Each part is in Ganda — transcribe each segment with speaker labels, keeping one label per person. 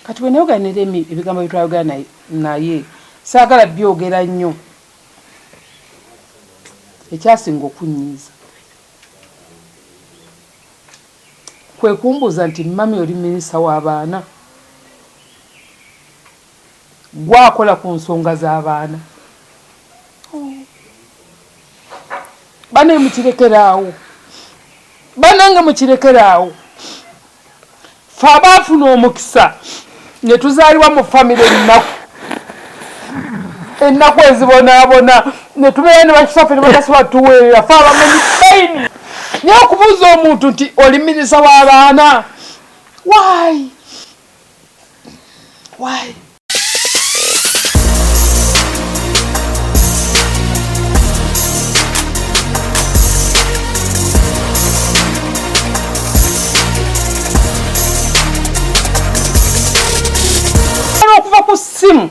Speaker 1: Kati bwe nayogera ne Remi ebigambo bye twayogera naye saagala byogera nnyo. Ekyasinga okunnyiiza kwe kumbuuza nti mummy oli minisita w'abaana? Ggwe akola ku nsonga z'abaana? Banaye mukirekere awo, banange mukirekere awo. Ffe abaafuna omukisa ne tuzaalibwa mu famire ennaku ennaku ezibonaabona ne tubeera ne bakisaffe ne batasobola tuweerera ffe abamanyi payini naye okubuuza omuntu nti oli minisita w'abaana why why Okuva ku ssimu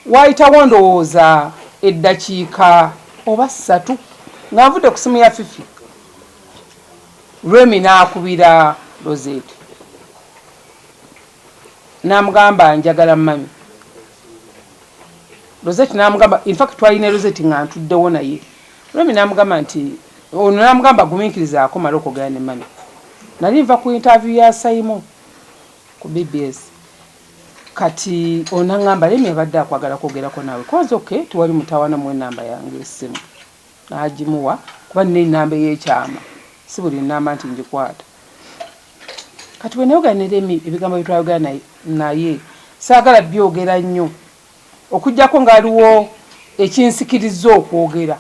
Speaker 1: waayitawo ndowooza eddakiika oba ssatu nga nvudde ku ssimu ya Fifi, Remy n'akubira Rosette. N'amugamba njagala mummy. Rosette n'amugamba in fact twali ne Rosette nga ntuddewo naye. Remy n'amugamba nti ono n'amugamba gumiikirizaako male okwogera ne mummy. Nali nva ku interview ya Saimo ku BBS. Kati ono n'aŋŋamba Remy abadde akwagala kwogerako naawe. Kwanza okay tewali mutawaana muwe ennamba yange y'essimu. N'agimuwa kuba nina ennamba ey'ekyama si buli nnamba nti ngikwata. Kati bwe nayogera ne Remi ebigambo bye twayogera naye saagala byogera nnyo okuggyako nga waliwo ekinsikirizza okwogera.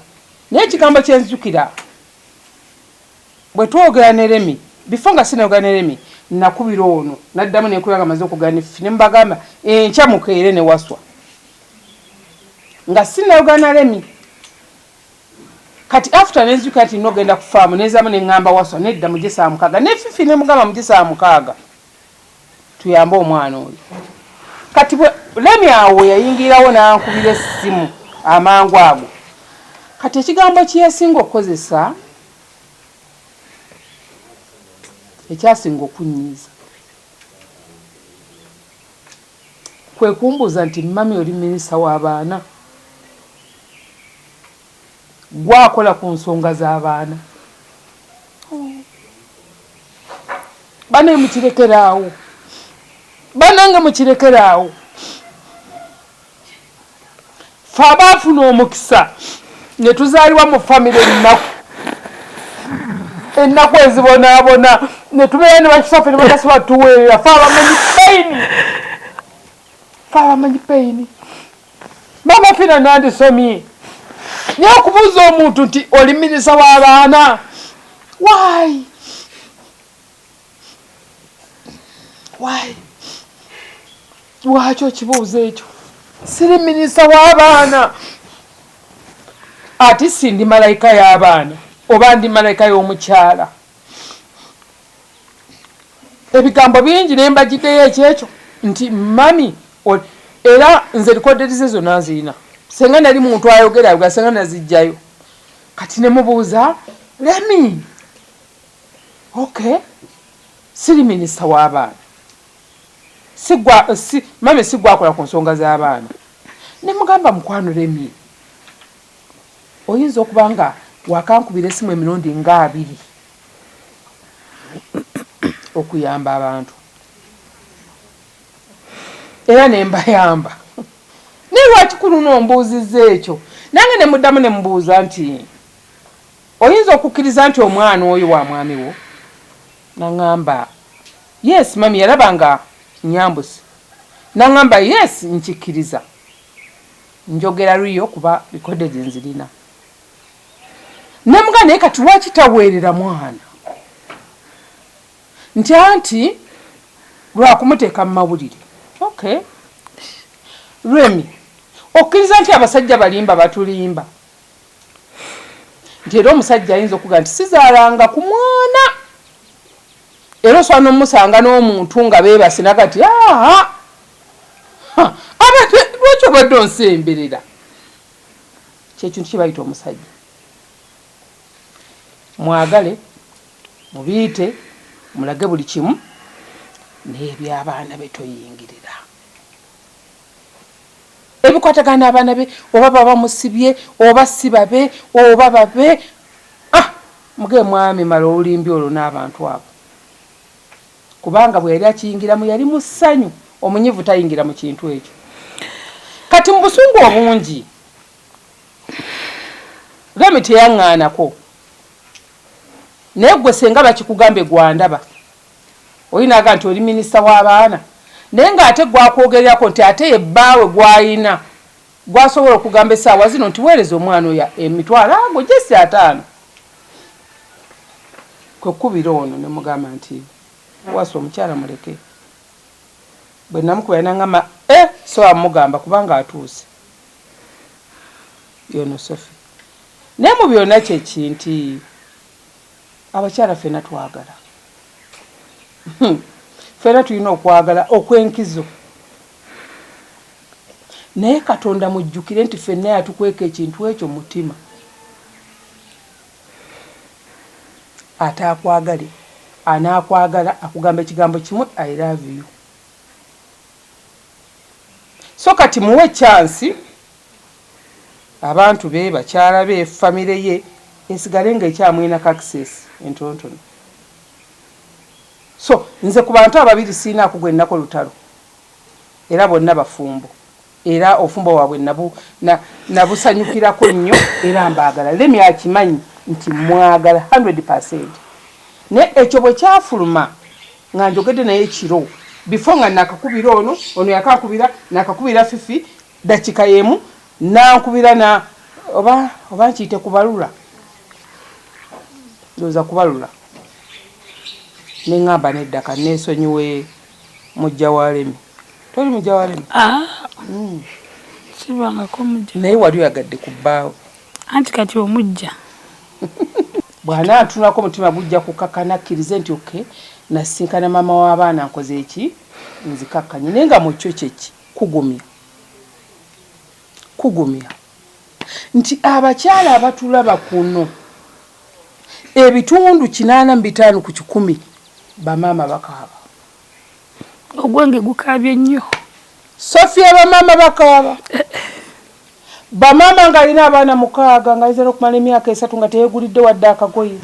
Speaker 1: Naye ekigambo kye nzijukira bwe twogera ne Remi, before nga sinnayogera ne Remi, nakubira ono n'addamu ne nkubira nga mmaze okwogera ne Fifi ne mbagamba enkya mukeere ne Waswa nga sinnayogera na Remi. Kati after nenzijukira nti nina ogenda ku farm nenzamu nengamba Waswa nedda muje saawa mukaaga ne Fifi nemugamba muje saawa mukaaga tuyambe omwana oyo. Kati bwe Remi awo weyayingirirawo nankubira essimu amangu ago. Kati ekigambo kyeyasinga okukozesa ekyasinga okunnyiiza Kwe kumbuuza nti, Mummy oli minisita w'abaana? Ggwe akola ku nsonga z'abaana? Banaye mukirekere awo. Banange mukirekere awo. Ffe abaafuna omukisa ne tuzaalibwa mu famire ennaku ennaku ezibonaabona ne tubeera ne bakisaffe ne batasobola tuweerera ffe abamanyi payini ffe abamanyi payini maama fina nandisomye naye okubuuza omuntu nti oli minisita w'abaana why Why? Lwaki okibuuza ekyo? Siri minisita w'abaana ati si ndi malayika y'abaana oba ndi malayika y'omukyala. Ebigambo bingi naye mbagiddeyo ekyekyo nti mami era nze recorded ze zonna nzirina. Senga nali muntu ayogera ayogera senga nazijjayo. Kati ne mubuuza Remi Okay siri minister w'abaana sigwa si mami sigwa akola ku nsonga z'abaana ne mugamba mukwano Remi oyinza okuba nga wakankubira esimu emirundi nga abiri okuyamba abantu era ne mbayamba naye lwaki ku luno ombuuzizza ekyo nange ne muddamu ne mubuuza nti Oyinza okukkiriza nti omwana oyo wa mwami wo? Nangamba, Yes mummy yalaba nga nyambuse nangamba, Yes nkikkiriza. Njogera real kuba recorded nzirina. Nemugamba naye kati lwaki taweerera mwana? Nti anti lwakumuteeka mu mawulire. Okay. Remy, okkiriza nti abasajja balimba batulimba? Nti era omusajja ayinza okugamba nti sizaalanga ku mwana, era osobola n'omusanga n'omuntu nga beebase naga nti aha, abadde lwaki obadde onsemberera? Kyekintu kye bayita omusajja. Mwagale, mubiite, mulage buli kimu. Naye eby'abaana be toyingirira. Ebikwatagana n'abaana be oba baba musibye oba si babe oba babe ah muge mwami mala olulimbi olwo n'abantu abo. Kubanga bwe yali akiyingiramu yali mu ssanyu, omunyivu tayingira mu kintu ekyo. Kati mu busungu obungi Remi teyaŋŋaanako. Naye gwe senga bakikugambye gwandaba oli naga nti oli minisita w'abaana naye ng'ate gwakwogererako nti ate ye bbaawe gw'alina gwasobola okugamba essaawa zino nti weereza omwana oyo emitwalo ago jesi ataano kwekubira ono ne mugamba nti wasa omukyala muleke bwe namukubira nangamba e eh, so amugamba kubanga atuuse yono Sophie naye mu byonna kyeki nti abakyala ffena twagala hmm. ffena tulina okwagala okwenkizo naye Katonda mujjukire nti ffenna yatukweka ekintu ekyo mutima ataakwagale anaakwagala akugamba ekigambo kimu I love you so kati muwe chance abantu be bakyala be family ye esigale nga ekyamuyinako access entonotono so nze ku bantu ababiri sirinaako gwe nnako lutalo era bonna bafumbo era obufumbo bwabwe nabusanyukirako nnyo era mbaagala lemi akimanyi nti mwagala 100 naye ekyo bwe kyafuluma nga njogedde naye ekiro before nga nakakubira ono ono yakakubira nakakubira fifi dakika yemu nankubira na oba oba nkiyite kubalula ndowooza kubalula neŋŋamba nedda kaneesonyiwe mujja wa Lemi. Toli mujja wa Lemi?
Speaker 2: Ah. Sibangako mujja.
Speaker 1: Naye wali oyagadde ku bbaawe.
Speaker 2: Anti kati omujja.
Speaker 1: Bw'anaatunulako omutima gujja kukakana akkirize nti okay nasinkana maama w'abaana nkoze eki nzikakkanye naye nga mu kyo kyeki kugumya kugumya nti abakyala abatulaba kuno ebitundu 85% bamaama bakaaba.
Speaker 2: Ogwange gukaabye nnyo.
Speaker 1: Sofia bamaama bakaaba. Bamaama ng'alina abaana mukaaga ng'ayinza n'okumala emyaka esatu nga teyeegulidde wadde akagoye.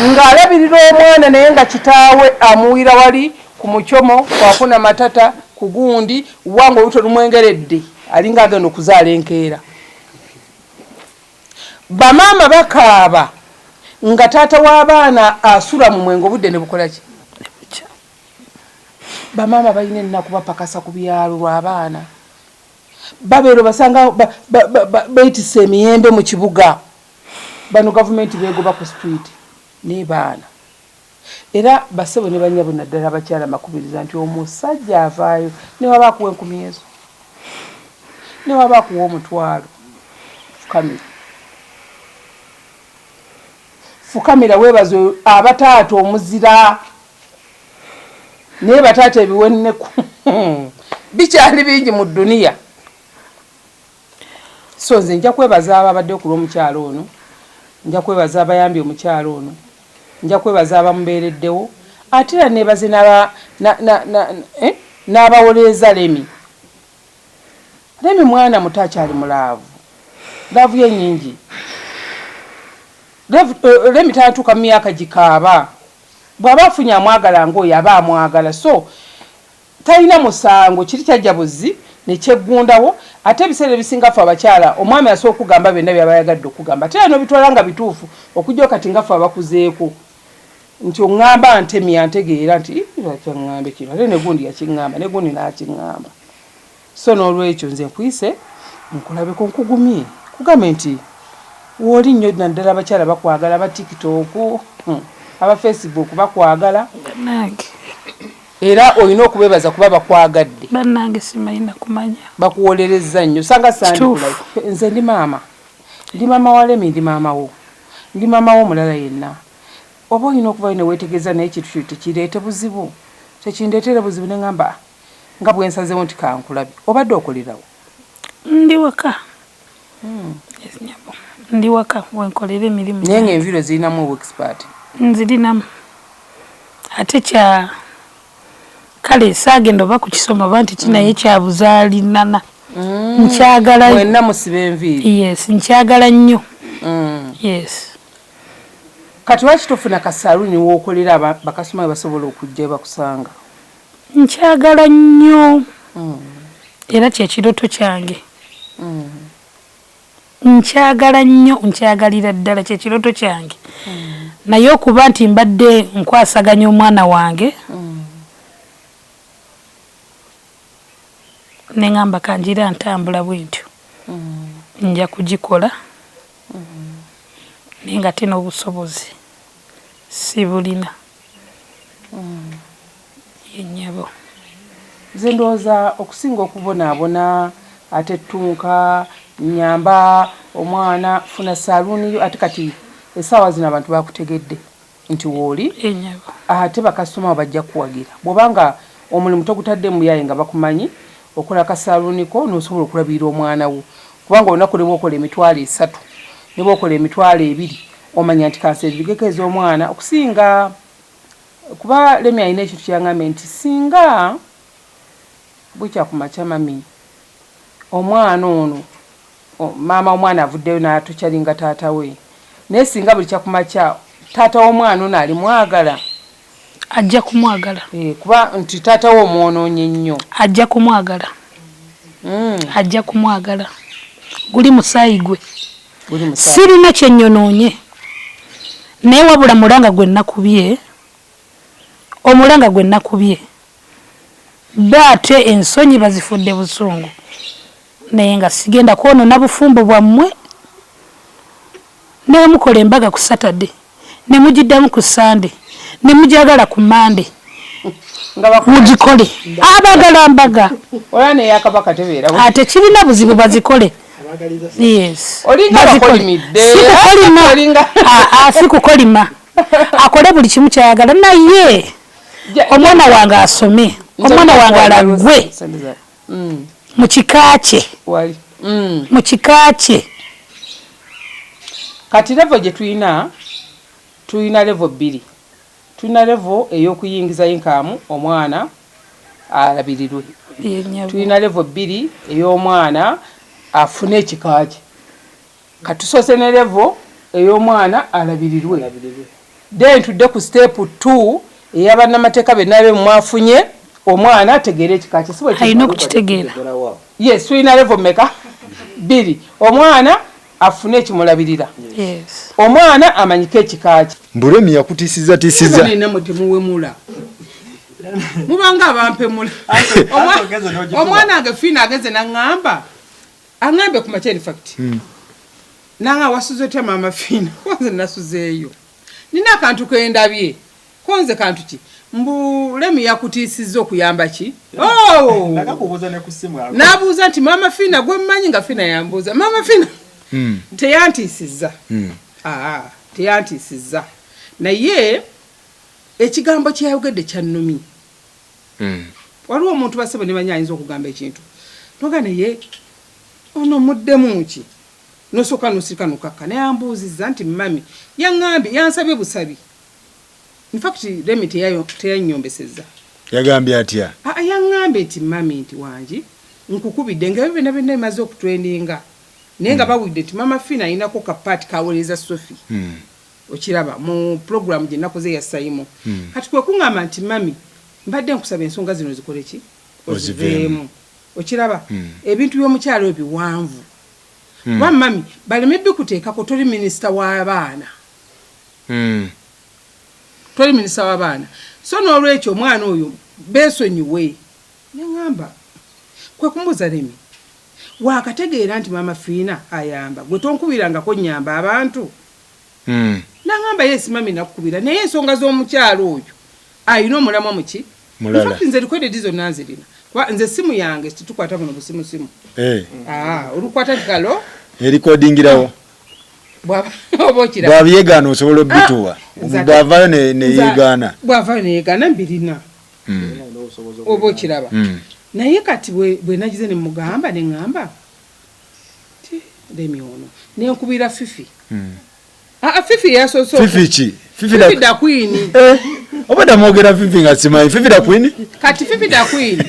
Speaker 1: Ng'alabirira omwana naye nga kitaawe amuwira wali ku mucomo kwafuna matata ku gundi wange olubuto lumwengeredde alinga agenda okuzaala enkeera. Bamaama bakaaba nga taata w'abaana asula mu mwenge obudde ne bukola ki? Bamaama balina ennaku bapakasa ku byalo lw'abaana. Babeera obasanga beetisse emiyembe mu kibuga. Bano gavumenti beegoba ku street naye baana. Era bassebo ne bannyabo naddala abakyala mbakubiriza nti omusajja avaayo ne waba akuwa enkumi ezo, ne waba akuwa omutwalo, fukamira. Fukamira weebaze abataata omuzira naye bataata ebiwenneku bikyali bingi mu dduniya. So nze nja kwebaza ababaddewo ku lw'omukyala ono, nja kwebaza abayambye omukyala ono, nja kwebaza abamubeereddewo ate era neebaze eh, n'abawolereza Lemi. Lemi mwana muto akyali mu laavu, laavu ye nnyingi. Eh, Lemi tanatuuka mu myaka gikaaba, bw'aba afunye amwagala ng'oyo aba amwagala so Talina musango kiri kyajja buzzi nekyeggundawo ate ebiseera ebisinga ffe abakyala omwami asobola okukugamba byonna byaba ayagadde okukugamba ate era nobitwala nga bituufu okujjako kati nga ffe abakuzeeko nti ongamba ntemya ntegeera nti lwaki angambye kino ate negundi yakingamba negundi nakingamba so nolwekyo nze nkuyise nkulabeko nkugumye nkugambe nti wooli nnyo naddala abakyala bakwagala aba tiktok hmm, aba facebook bakwagala
Speaker 2: Bannange.
Speaker 1: Era olina okubebaza kuba bakwagadde.
Speaker 2: Banange simanyi nakumanya.
Speaker 1: Bakuwolerezza nnyo sanga sandikula nze ndi maama ndi maama wa Lemi ndi maama wo ndi maama w'omulala yenna oba olina okuvayo newetegereza naye ekintu kino tekireete buzibu tekindeetere buzibu nengamba nga bwensazewo nti kankulabe obadde okolerawo
Speaker 2: ndi waka hmm. Ndi waka wenkolera emirimu
Speaker 1: naye nga enviiri ozirinamu obu expert
Speaker 2: nzirinamu ate kya Kale saagenda oba kukisoma oba nti kinaye kyabuzaalinana. Nkyagala.
Speaker 1: Mwenna musiba enviiri?
Speaker 2: Yes, nkyagala nnyo. Yes.
Speaker 1: Kati lwaki tofuna kasaluuni w'okolera bakasitoma we basobola okujja we bakusanga?
Speaker 2: Nkyagala nnyo. Era kye kirooto kyange. Nkyagala nnyo, nkyagalira ddala kye kirooto kyange. Naye okuba nti mbadde nkwasaganya omwana wange, ne ŋŋamba kanjira ntambula bwentyo. Nja kugikola. Naye nga ate n'obusobozi sibulina. Ye nnyabo.
Speaker 1: Nze ndowooza okusinga okubonaabona ate ttunka, nnyamba omwana, funa saluuni yo ate kati essaawa zino abantu bakutegedde nti wooli ate bakasitoma bo bajja kukuwagira. Bw'oba nga omulimu togutadde mu buyaaye nga bakumanyi, okola kasaluuni ko n'osobola okulabirira omwana wo kubanga olunaku ne bw'okola 3000 ne bw'okola 2000 omanya nti kanseevingeko ez'omwana okusinga kuba Remmie alina ekintu kye yangambye nti singa bukya ku makya mummy omwana ono maama w'omwana avuddeyo n'atukyalinga taata we naye singa buli kya ku makya taata w'omwana ono alimwagala.
Speaker 2: Ajja kumwagala.
Speaker 1: Eh, kuba nti taata we omwonoonye nnyo.
Speaker 2: Ajja kumwagala. Ajja kumwagala. Guli musaayi gwe. Sirina kye nnyonoonye. Naye wabula mulanga gwe nnakubye, omulanga gwe nnakubye, bo ate ensonyi bazifudde busungu. Naye nga sigenda kwonoona bufumbo bwammwe. Ne bwe mukola embaga ku Saturday, ne mugiddamu ku Sunday, ne mugyagala ku Monday, mugikole. Abagala mbaga. Ate kirina buzibu bazikole. Yes. Sikukolima. Sikukolima. Akole buli kimu kyayagala naye omwana wange asome, omwana wange alagwe mu kika kye. Mu kika kye.
Speaker 1: Kati level gye tulina, tulina level bbiri. Tulina level ey'okuyingiza income omwana alabirirwe. Tulina level bbiri ey'omwana afune ekika kye. Kati tusoose ne level ey'omwana alabirirwe. Then tudde ku step 2 ey'abannamateeka benna be mwafunye omwana ategeere ekika kye. Si bwe kiri?
Speaker 2: Alina okukitegeera.
Speaker 1: Yes, tulina level mmeka? Bbiri. Omwana afune ekimulabirira.
Speaker 2: Yes.
Speaker 1: Omwana amanyike ekika kye.
Speaker 3: Mbu Remmie yakutiisizza tiisizza.
Speaker 1: Namwe temuwemula. Mubanga abampemula. Omwana wange Fiina ageze n'aŋŋamba, aŋŋambye ku makya in fact. Nanga wasuze otya maama Fiina? Nze nasuzeeyo. Nina akantu ke ndabye. Ko nze kantu ki? Mbu Remmie yakutiisizza okuyamba ki? Oh!
Speaker 4: Nakakubuuza ne ku ssimu ako.
Speaker 1: N'abuuza nti maama Fiina gwe mmanyi nga Fiina yambuuza. Maama Fiina teyantiisizza. Teyantiisizza. Naye ekigambo kye yayogedde kyannumye. Waliwo omuntu bassebo ne banyi ayinza okugamba ekintu. Noga naye ono muddemu ki? N'osooka n'osirika n'okakka. Naye ambuuzizza nti mummy yaŋŋambye yansabye busabi. In fact Remmie teyannyombesezza.
Speaker 3: Yagambye atya?
Speaker 1: Yaŋŋambye nti mummy nti wangi nkukubidde nga ebyo byonna byonna bimaze okutrendinga. Naye nga bawulidde nti maama Fiina alinako ka part k'aweereza Sophie. Okiraba mu program gye nakoze eya Saimo. Kati kwe kuŋŋamba nti mummy mbadde nkusaba ensonga zino zikole ki? Oziveemu. Okiraba? Ebintu by'omukyala oyo biwanvu. Kuba mummy baleme bikuteekako toli minisita w'abaana. Toli minisita w'abaana. So n'olwekyo omwana oyo beesonyiwe. Ne ŋŋamba kwe kumubuuza Remmie waakategeera nti maama Fiina ayamba gwe tonkubirangako nnyamba abantu? N'aŋŋamba yes mummy nakukubira naye ensonga z'omukyala oyo alina omulamwa muki? In fact nze recorded zonna nzirina kuba nze essimu yange tetukwata buno busimusimu. Olukwata nti hello.
Speaker 3: Erikodingirawo.
Speaker 1: Oba okiraba.
Speaker 3: Bw'abyegaana osobola obituwa. Bw'avaayo ne yeegaana.
Speaker 1: Bw'avaayo ne yeegaana mbirina. Oba okiraba. Naye kati bwe nagize ne mugamba ne ŋŋamba ti Remmie ono ne nkubira Fifi. Fifi yasoose.
Speaker 3: Fifi ki?
Speaker 1: Fifi da Queen.
Speaker 3: Obadde mwogera Fifi nga simanyi Fifi da Queen.
Speaker 1: Kati Fifi da Queen.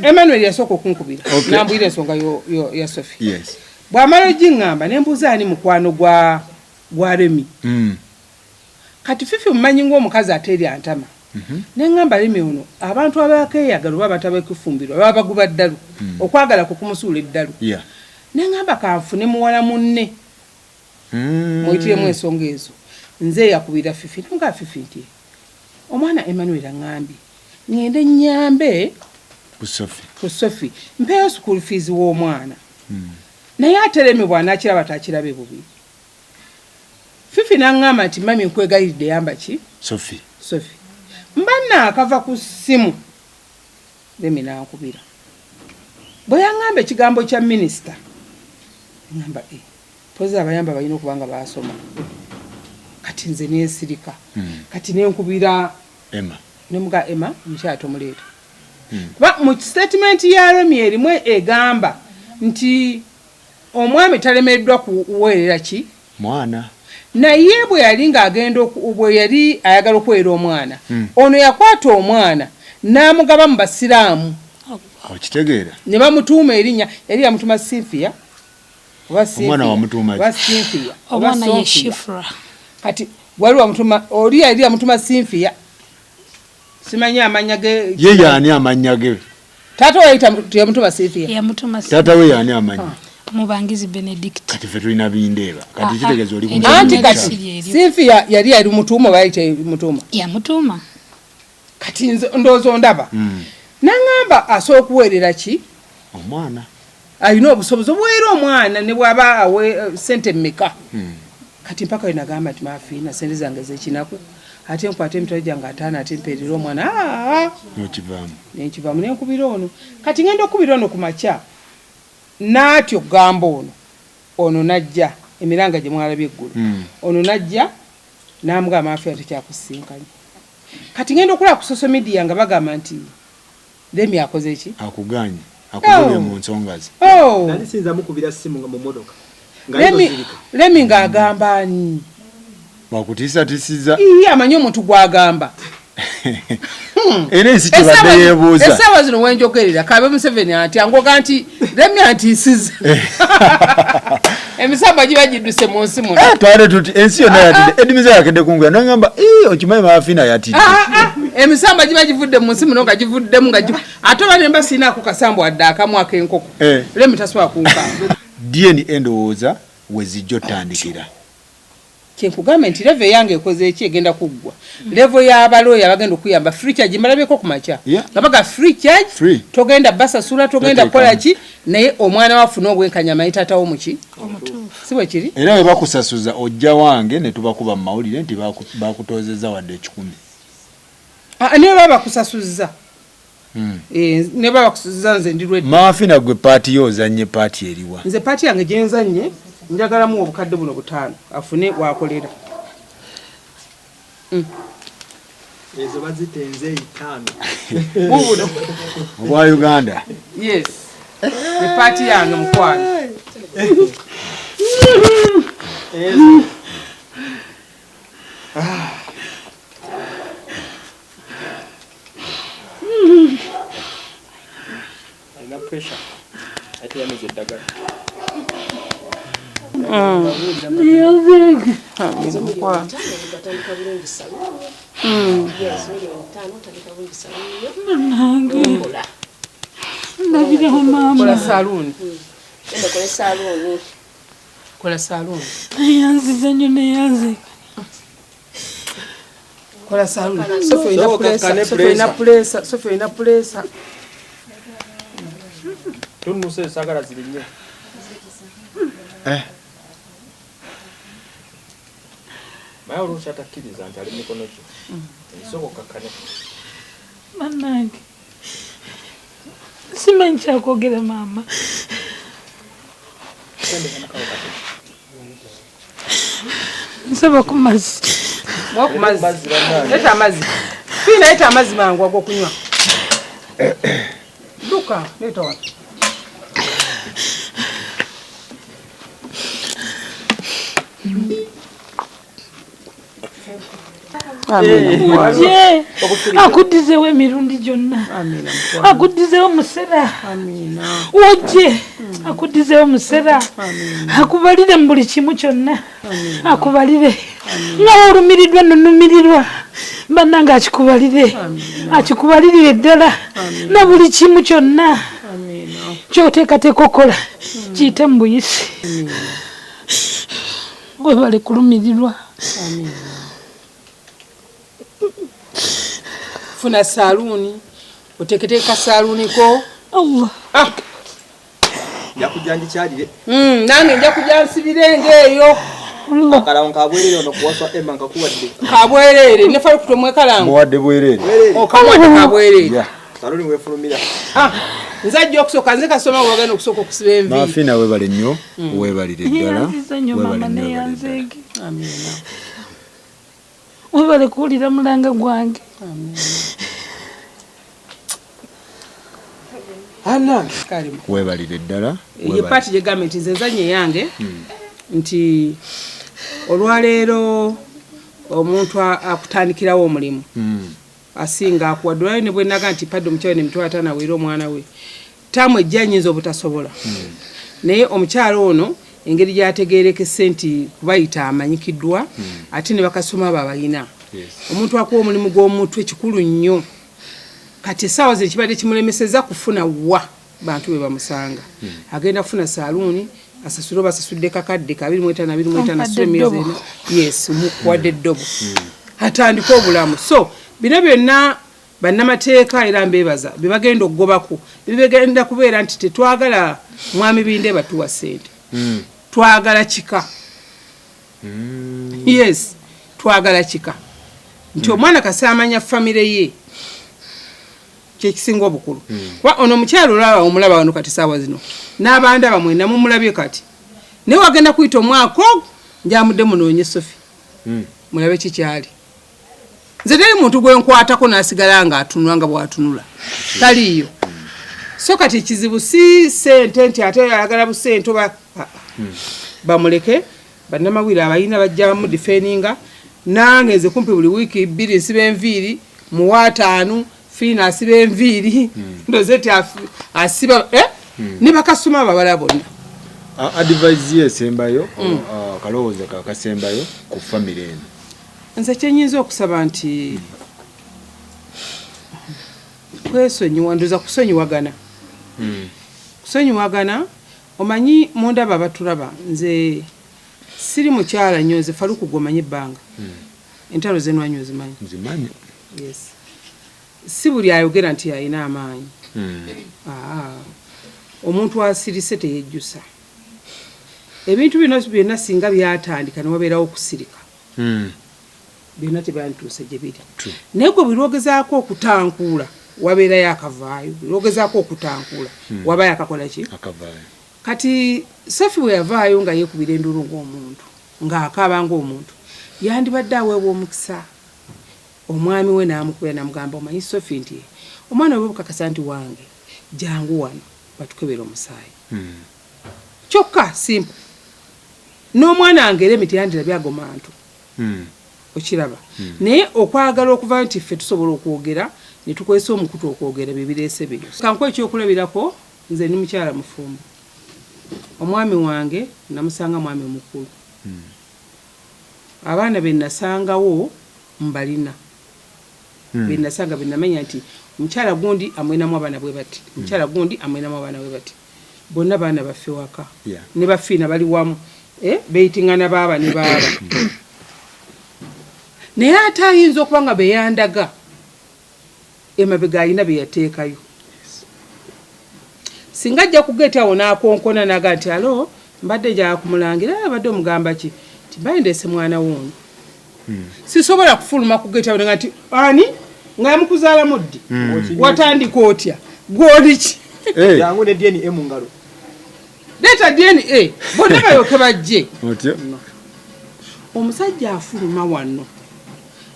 Speaker 1: Emmanuel yasooka okunkubira. Okay. Nambwira ensonga yo, yo, ya Sophie.
Speaker 3: Yes.
Speaker 1: Bw'amala ogiŋŋamba ne mbuuza ani mukwano gwa gwa Remi. Kati Fifi mumanyi ng'omukazi ateerya ntama. Ne ŋŋamba Remi ono abantu abakeeyagala oba abatabeekufumbirwa baba baguba ddalu. Okwagala kwe kumusuula eddalu.
Speaker 3: Yeah.
Speaker 1: Ne ŋŋamba kanfune muwala munne. Muyitiremu ensonga ezo. Nze eyakubira Fifi namugamba Fifi nti omwana Emmanuel aŋŋambye ŋŋende nnyambe
Speaker 3: Ku Sophie.
Speaker 1: ku Sophie mpeeyo school fees w'omwana. Naye ate Remi bw'anaakiraba taakirabe bubi. Fifi n'aŋŋamba nti mummy nkwegayiridde yamba ki?
Speaker 3: Sophie.
Speaker 1: Sophie. Mba naakava ku ssimu Remi n'ankubira. Bwe yaŋŋamba ekigambo kya minisita ŋŋamba eh. Mpozi abayamba balina okuba nga baasoma. Kati nze nensirika. Kati nenkubira
Speaker 3: Emma.
Speaker 1: Nemuga Emma omukyala tomuleeta. Kuba mu statement ya Remi erimu egamba nti omwami talemereddwa kuweerera ki?
Speaker 3: Mwana.
Speaker 1: Naye bwe yali ng'agenda bwe yali ayagala okuweerera omwana, ono yakwata omwana n'amugaba mu Basiraamu.
Speaker 3: Okitegeera?
Speaker 1: Ne bamutuuma erinnya, yali yamutuuma Cynthia. Oba
Speaker 3: Omwana wamutuuma ki?
Speaker 1: Oba Cynthia. Oba
Speaker 2: Omwana ye
Speaker 1: Sophia.
Speaker 2: Shifra.
Speaker 1: Kati wali wamutuma oli yali yamutuma Cynthia. Simanyi amannya ge.
Speaker 3: Ye yaani amannya ge?
Speaker 1: Taata we yali teyamutuma Cynthia.
Speaker 2: Yamutuma
Speaker 3: Taata we yaani amannya?
Speaker 2: Mubangizi Benedict.
Speaker 3: Kati ffe tulina bindeeba. Kati kitegeeza oli ku
Speaker 1: Anti
Speaker 3: mukyala.
Speaker 1: kati Cynthia yali yali mutuuma oba yali temutuuma?
Speaker 2: Yamutuuma.
Speaker 1: Kati nze ndowooza ondaba. N'aŋŋamba asobola okuweerera ki?
Speaker 3: Omwana.
Speaker 1: Alina obusobozi obuweerera omwana ne bw'aba awe ssente mmeka. Kati mpaka we nagamba nti Mafiina ssente zange ez'ekinaku ate nkwate emitwalo gyange ataano ate mpeerere omwana. Aa!
Speaker 3: N'okivaamu.
Speaker 1: Ne nkivaamu ne nkubira ono. Kati ŋŋenda okukubira ono ku makya n'atya okugamba ono. Ono n'ajja emiranga gye mwalabye eggulo. Ono n'ajja n'amugamba Mafiina tukyakusisinkanye. Kati ngenda okulaba ku social media nga bagamba nti Remi akoze ki?
Speaker 3: Akuganye, akugobye mu nsonga ze.
Speaker 1: Oh.
Speaker 4: Nali siyinza mukubira ssimu nga mu mmotoka. Nga
Speaker 1: Remi,
Speaker 4: ayinza ozirika.
Speaker 1: Remi ng'agamba ani?
Speaker 3: Bw'akutiisatiisiza.
Speaker 1: Ii, amanyi omuntu gw'agamba.
Speaker 3: Era ensi kyebadde yeebuuza.
Speaker 1: Essaawa zino wenjogerera kabe Museveni atya ngoga nti Remi antiisiza. Emisambwa giba gidduse mu nsi muno.
Speaker 3: Eh, twale tuti ensi yonna yatidde. Eddy Mizaya akedde kunguya n'angamba, "Ii, okimanyi Mama Fina yatidde."
Speaker 1: Ah, ah, emisambwa giba givudde mu nsi muno nga givuddemu nga ate oba ne mba sirinaako kasambwa wadde akamu ak'enkoko.
Speaker 3: Eh.
Speaker 1: Remi tasobola kunkanga.
Speaker 3: DNA ndowooza we zijja otandikira.
Speaker 1: Kyenkugambe nti level eyange ekoze eki egenda kuggwa. Level y'abalooya abagenda okuyamba free charge mbalabyeko ku makya. Nga baga free charge,
Speaker 3: Free.
Speaker 1: togenda basasula, togenda
Speaker 3: Toteekamu.
Speaker 1: kukola ki, naye omwana we afune obwenkanya amanyi taata wo muki? Si bwe kiri?
Speaker 3: Era bwe bakusasuza ojja wange ne tubakuba mu mawulire nti bakutoozezza wadde ekikumi.
Speaker 1: Ah, ne baba bakusasuzza. Eh, ne baba bakusasuzza nze ndi ready.
Speaker 3: Mama Fina gwe part yo ozannye part eriwa?
Speaker 1: Nze part yange gye nzannye njagalamu obukadde buno butaano afune w'akolera.
Speaker 4: Ezo bazita enzeeyi ttaano.
Speaker 1: Bubuno.
Speaker 3: Obwa Uganda.
Speaker 1: Yes. Ye part yange mukwano.
Speaker 4: Ezo. Alina pressure. Ate yameze eddagala.
Speaker 2: Ndabiraho maama.
Speaker 1: Kola saluuni. Kola saluuni.
Speaker 2: Neyanziza nnyo neyanze.
Speaker 1: Kola saluuni. Sophie olina puleesa, Sophie olina puleesa, Sophie olina puleesa.
Speaker 4: Tunnuse saagala zirinnye.
Speaker 3: Eh.
Speaker 4: Naye oluusi atakkiriza nti ali mu mikono gyo. Ensooka okkakkane.
Speaker 2: Bannange. Simanyi kyakwogera maama. Nsaba ku mazzi.
Speaker 1: Mwa ku mazzi. Leeta amazzi. Fiina leeta amazzi mangu ag'okunywa. Dduka, leeta wano.
Speaker 2: Ojje akuddizeewo emirundi gyonna, akuddizeewo musera, wojje akuddizeewo musera, akubalire mu buli kimu kyonna, akubalire nga wolumiriddwa nonumirirwa bannange, akikubalire, akikubalirire ddala na buli kimu kyonna kyoteekateeka okukola kiyite mu buyisi. Webale kulumirirwa.
Speaker 1: Funa saluuni, oteeketeeka saluuni ko.
Speaker 2: Allah.
Speaker 1: Ah.
Speaker 4: Nja kujja ngikyalire.
Speaker 1: Nange nja kujja nsibire ng'eyo.
Speaker 4: Akalawo nkabwerere ono kuwaswa Emma nkakuwadde.
Speaker 1: Kabwerere ne Faruku tomwekalango.
Speaker 3: Muwadde bwerere.
Speaker 1: Okamuwadde kabwerere.
Speaker 3: Yeah.
Speaker 4: Saluni wefulumira.
Speaker 1: Ah, nze ajja okusooka, nze kasoma wagenda okusooka okusiba enviiri.
Speaker 3: Mafina webale nnyo, webalire ddala.
Speaker 2: Neyanziza nnyo
Speaker 3: Webale
Speaker 2: maama,
Speaker 3: nnyo, webalire ddala.
Speaker 2: neyanzeege.
Speaker 1: Amiina.
Speaker 2: Webale kuwulira mulanga gwange.
Speaker 1: Kale.
Speaker 3: Webalire ddala.
Speaker 1: Ye paati gyegambye nti nze nzanye yange nti olwaleero omuntu akutandikirawo omulimu asinga akuwadde olwaleero, ne bwenaga nti padde omukyala 50,000 aweere omwana we taamu ejja nyinza obutasobola, naye omukyala ono engeri gyategerekese nti kubayita amanyikiddwa ate ne bakasoma abo abalina omuntu akuwa omulimu gw'omutwe kikulu nnyo. Kati essaawa zino kibadde kimulemeseza kufuna wa bantu be bamusanga, agenda kufuna saluuni asasule oba asasudde kakadde ka 25 25, asasule emyezi
Speaker 2: Ompadde.
Speaker 1: 4. Yes, mukuwadde eddobo atandike obulamu. So bino byonna bannamateeka era mbeebaza bye bagenda okugobako, bibegenda kubeera nti tetwagala mwami Binde batuwa ssente, twagala kika. Yes, twagala kika nti omwana kasi amanya famire ye kyekisinga obukulu, kuba ono omukyalo olaba omulaba wano kati saawa zino n'abanda bamwe namumulabye kati, naye wagenda kuyita omwaka ogwo njamudde munoonye Sofi mulabe kikyali. Nze teri muntu gwenkwatako n'asigala nga atunula nga bw'atunula, taliiyo. So kati ekizibu si sente nti ate ayagala busente oba ah, ah. Bamuleke, bannamawulire abalina bajja mudifeninga. Nange nze kumpi buli wiiki 2 nsiba enviiri muwa 5, Fiina asiba enviiri, ndoze ti asiba eh? Ne bakasoma abo abalala bonna.
Speaker 3: Advice ye esembayo, akalowoozo kakasembayo ku famire eno.
Speaker 1: Nze kyenyinza okusaba nti kwesonyiwa, ndoza kusonyiwagana, kusonyiwagana. Omanyi mundaba abatulaba, nze siri mukyala nnyo, nze Faluku gwe omanyi ebbanga entalo zenwanyi ozimanyi.
Speaker 3: Nzimanyi.
Speaker 1: Yes, si buli ayogera nti alina amaanyi. Aa, omuntu asirise teyejjusa. Ebintu bino byonna singa byatandika newabeerawo okusirika, byonna tebyandituuse gye biri. Naye gwe buli lwogezaako okutankuula wabeerayo akavaayo, buli lwogezaako okutankuula wabayo akakola ki?
Speaker 3: Akavaayo.
Speaker 1: Kati Sofi bwe yavaayo nga yeekubira enduulu ng'omuntu, ng'akaaba ng'omuntu, yandibadde aweebwa omukisa omwami we n'amukubira n'amugamba, omanyi Sofi nti omwana we bukakasa nti wange, jangu wano batukebere omusaayi. Kyokka simple, n'omwana wange era emiti yandirabye ago mantu. Okiraba, naye okwagala okuva nti ffe tusobola okwogera ne tukozesa omukutu okwogera bye bireese bino. Kankuwe ekyokulabirako, nze ndi mukyala mufumbo, omwami wange namusanga mwami mukulu, abaana be nasangawo mbalina, be nasanga be namanya nti omukyala gundi amulinamu abaana bwe bati, omukyala gundi amulinamu abaana bwe bati, bonna baana baffe waka. Ne bafiina bali wamu, beeyitingana baaba ne baaba, naye ate ayinza okuba nga beyandaga emabega alina bye yateekayo. Singa ajja ku geeti awo n'akonkona n'aga nti alo mbadde njagala kumulangira, abadde omugamba ki nti mbaye ndeese mwana wo ono, sisobola kufuluma ku geeti awo nga nti ani nga yamukuzaalamu ddi, watandika otya, gw'oli ki?
Speaker 4: Jangu ne DNA mu ngalo.
Speaker 1: Leeta DNA bonna balyoke bajje.
Speaker 3: Otyo.
Speaker 1: Omusajja afuluma wano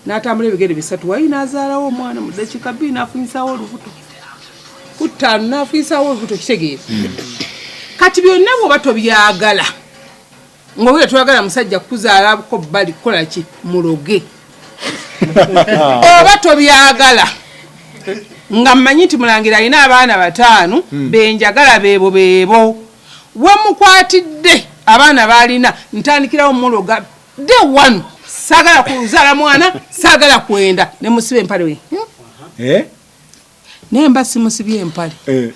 Speaker 1: n'atambula ebigere 3 wayi n'azaalawo omwana mu ddakiika 2 n'afunyisawo olubuto ku 5 n'afunyisawo olubuto. Kitegeera kati byonna bw'oba tobyagala ng'obwira twagala musajja kuzaalako bbali kukola ki, muloge. Oba tobyagala, nga mmanyi nti Mulangira alina abaana 5 benjagala beebo beebo. Wemukwatidde abaana baalina, ntandikirawo muloga day one. Saagala kuzaala mwana, saagala kwenda, ne musiba empale we.
Speaker 3: Eh?
Speaker 1: Naye mba simusibye empale.
Speaker 3: Eh.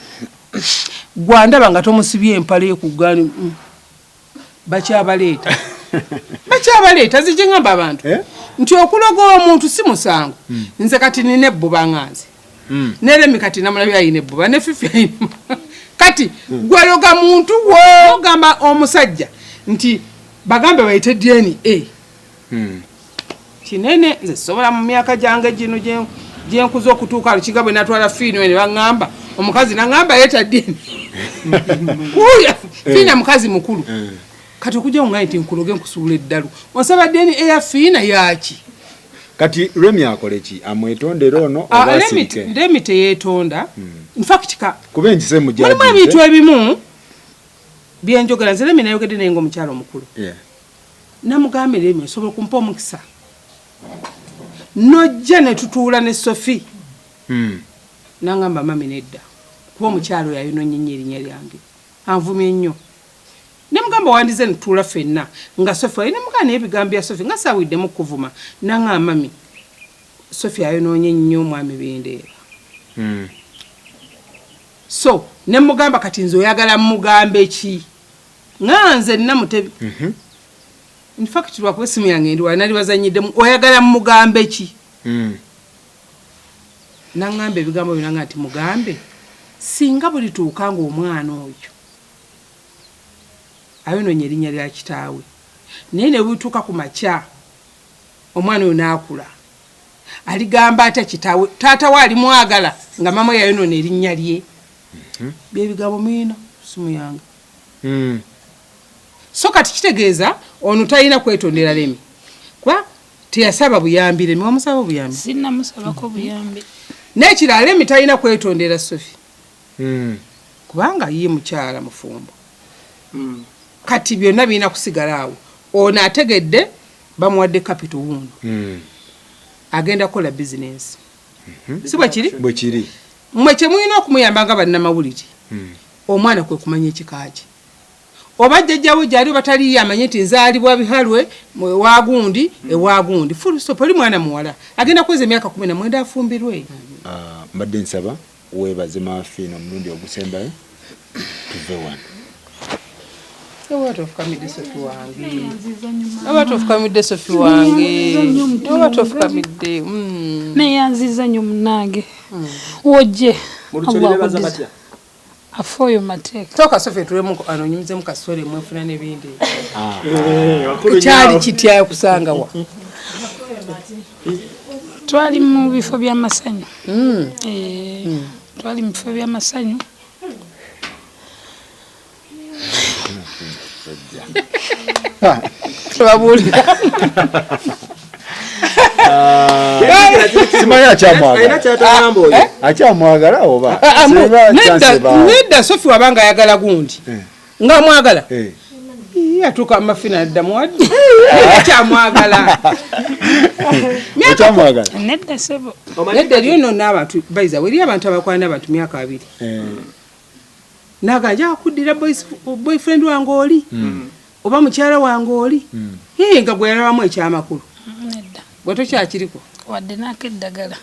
Speaker 1: Gwandaba nga tomusibye empale ekugaani. Bakyabaleeta. Bakyabaleeta, nze gye ŋŋamba abantu.
Speaker 3: Eh?
Speaker 1: Nti okuloga omuntu si musango. Nze kati nina ebbuba nga nze. Ne Remi kati namulabye alina ebbuba, ne Fifi alina. Kati gweloga muntu wo. Ogamba omusajja nti bagambe bayite DNA. Kinene nze sobola mu myaka gyange gino gye nkuze okutuuka Lukiga bwe natwala Fiina ne baŋŋamba omukazi naŋŋamba yeeta DNA. Wuuyo Fiina mukazi mukulu. Kati okujja oŋŋaye nti nkuloge nkusuula eddalu. Onsaba DNA ya Fiina yaaki?
Speaker 3: Kati Remi akole ki? Amwetondere ono oba asirike?
Speaker 1: Remi teyeetonda. In fact ka
Speaker 3: kuba enkise mu
Speaker 1: mulimu ebintu ebimu byenjogera. Nze Remi nayogedde naye ng'omukyala omukulu. Namugambye, Remi, osobola okumpa omukisa nojja ne tutuula ne Sophie? Nangamba, mami, nedda, kuba omukyalo oyo ayonoonye nnyo erinnya lyange, anvumye nnyo. Ne mugamba, wandize netutuula ffenna nga Sophie ali. Nemugamba, naye ebigambo bya Sophie nga saawiddemu kuvuma. Nangamba, mami, Sophie ayonoonye nnyo omwami Bindeeba. So ne mugamba, kati nze oyagala mugambe ki nga nze Namutebi? In fact lwakuba essimu yange ndi wala, nali bazanyiddemu. Oyagala mugambe ki? Naŋŋamba ebigambo byonna nga nti mugambe singa bulituuka ng'omwana oyo ayonoonya erinnya lya kitaawe, naye ne bulituuka ku makya omwana oyo n'akula, aligamba atya kitaawe taata we alimwagala nga maama we yayonoona erinnya lye? Byebigambo miina simu yange. So kati kitegeeza ono talina kwetondera Lemi kuba teyasaba buyambi. Lemi, wamusaba obuyambi?
Speaker 2: Sinnamusabako buyambi.
Speaker 1: N'ekirala, Lemi talina kwetondera Sofi kubanga ye mukyala mufumbo. Kati byonna birina kusigala awo. Ono ategedde bamuwadde capital wuuno, agenda kukola bizinensi, si bwe kiri?
Speaker 3: Bwe kiri.
Speaker 1: Mmwe kye mulina okumuyamba nga bannamawulire, omwana kwe kumanya ekika kye, oba jjajjawe gyali oba taliyo, amanye nti nzaalibwa Bihalwe ewagundi ewagundi, full stop. Oli mwana muwala agenda kuweza emyaka 19 afumbirwe.
Speaker 3: Ah, mbadde nsaba weebaze Maafiina omulundi ogusembayo, tuve wano.
Speaker 1: Oba tofukamidde, Sofi wange, oba tofukamidde, Sofi wange, oba tofukamidde.
Speaker 2: Neyanziza nnyo munnange, wojje.
Speaker 4: Mu Lucholi bebaza batya?
Speaker 2: Afooyo mateeka.
Speaker 1: Toka Sofi, tulemu anonyumizemu kaswere mwefuna n'ebindi. Kyali kitya kusangawa?
Speaker 2: Twali mu bifo by'amasanyu. Eh, twali mu bifo by'amasanyu.
Speaker 1: Tebabuulira.
Speaker 3: Simanyi akyamwagala.
Speaker 4: Alina kyatagamba oyo.
Speaker 3: Akyamwagala oba?
Speaker 1: Ah, ah,
Speaker 3: Singa
Speaker 1: nedda.
Speaker 3: chance ebaawo.
Speaker 1: Nedda, Sofi wabanga ayagala gundi nga mwagala. Ii, atuuka Mafina adda muwadde akyamwagala.
Speaker 3: Okyamwagala?
Speaker 2: Nedda sebo.
Speaker 1: Nedda, eriyo nno n'abantu bayiza, eri abantu abakwana n'abantu myaka 20. Naga nja kuddira boyfriend wange oli oba mukyala wange oli. Ii, nga gwe yalabamu ekyamakulu.
Speaker 2: Nedda.
Speaker 1: Gwe tokyakiriko?
Speaker 2: Wadde naako eddagala.